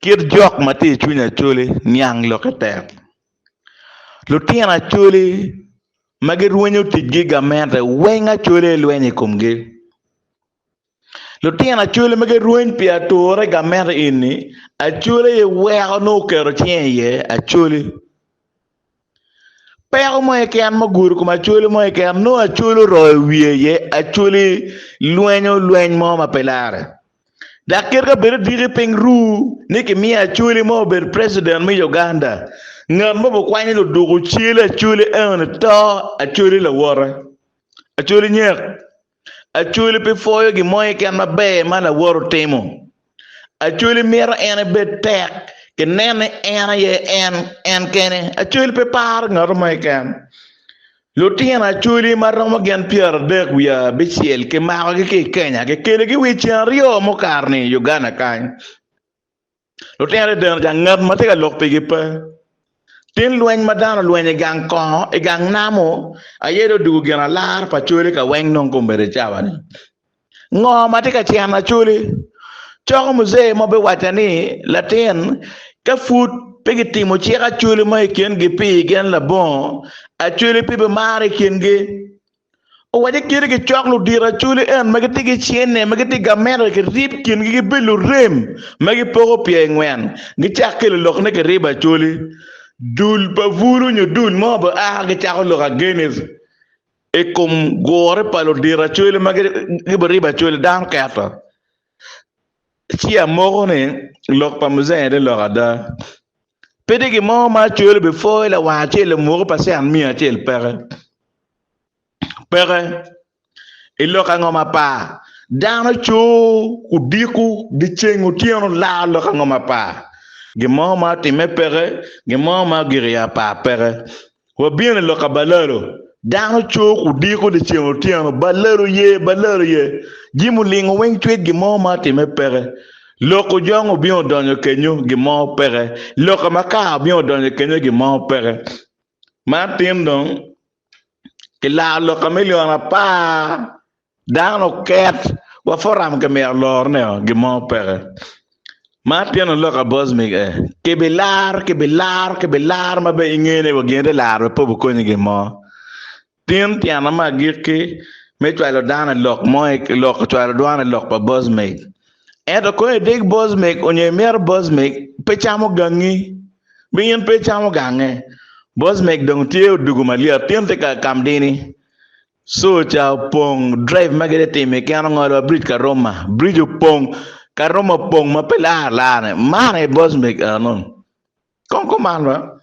Kit jok ma tye i cwiny Acholi niang lokke tek. Lutino Acholi ma girwenyo ticgi i gamente weng Acholi aye lwenyo i komgi. Lutino Acholi ma girweny pi ature i gamente eni Acholi aye weko nongo oketo cinge iye Acholi. Peko mo keken ma ogudo kom Acholi mo keken nongo Acholi oroyo wiye iye Acholi lwenyo lweny mo ma pe lare. Dok kit ka bed odiki piny ru ni kimiyo Acholi mo obed president me Uganda, ngat mo bikwanyo luduku cel Acholi enoni to Acholi lawote. Acholi nyek. Acholi pe pwoyo gin mo keken maber ma lawote otimo. Acholi mito en ebed tek, kinen ni en aye en, en kene. Acholi pe paro ngat mo keken. Lutino Acholi ma romo gin 35 kimakogi ki i Kenya, kikelogi wa i ceng aryo mukato-ni i Uganda kany. Lutino adedeno ca ngat ma tye ka lok pigi pe. Tin lweny ma dano olwenyo i gang kongo, i gang namo, aye dong odwogo gin alar pa Acholi ka weng dong kombeddi i cawa-ni. Ngo ma tye ka ceno Acholi? Coko muzee mo biwacca ni, Latin, ka pud pe gitimo cik Acholi mo i kingi pi gin labongo, Acholi pe bimaro i kingi. Owacce kite gicok ludito Acholi en ma gitye ki cene ma gitye i gamente girib kingi gibed lurem ma gipoko pyer ngwen gicak kelo lok ni giribo Acholi. Dul pa bulu nyo dul mo bene a gicako lok against i kom gure pa ludito Acholi ma gibiribo Acholi dano keto. Ci amoko ni lok pa muzee tye lok ada. Pe tye gin mo ma Acholi bipwoyo lawang acel omuko pacent miya acel peke. Peke. I lok ango ma par? Dano coo odiko, dyeceng, otyeno laro lok ango ma par? Gin mo ma otimme peke, gin mo ma ogik i apar peke. Wabino i lok pa balalo. Dano coo odiko, dyeceng, otyeno, balalo ye, balalo ye. Jami olingo weng cwec gin mo ma otimme peke. Lok ojong obino odonyo kenyo, gin mo peke. Lok a makar obino odonyo kenyo, gin mo peke. Man tin dong kilaro lok ka milion apar dano oket wa foram kimito lorone o gin mo peke. Man tyen lok a Bosmic e kibilaro kibilaro kibilaro ma bene inge ni wa gin te laro pe obikonyi gin mo. Tin tyena me agikki me cwalo dano i lok mo lok cwalo dano i lok pa Bosmic. Ento kong idig Bosmic onyo imito Bosmic pe camo gangi. Be in pe icamo gange? Bosmic dong tye odugu malyet tin tye ka kamdini. So ca opong drive ma gitye timo i keno ngolo wa bridge Karuma. Bridge opong Karuma opong ma pe lar lar-ni. Man aye Bosmic eno. Kong kuman ba.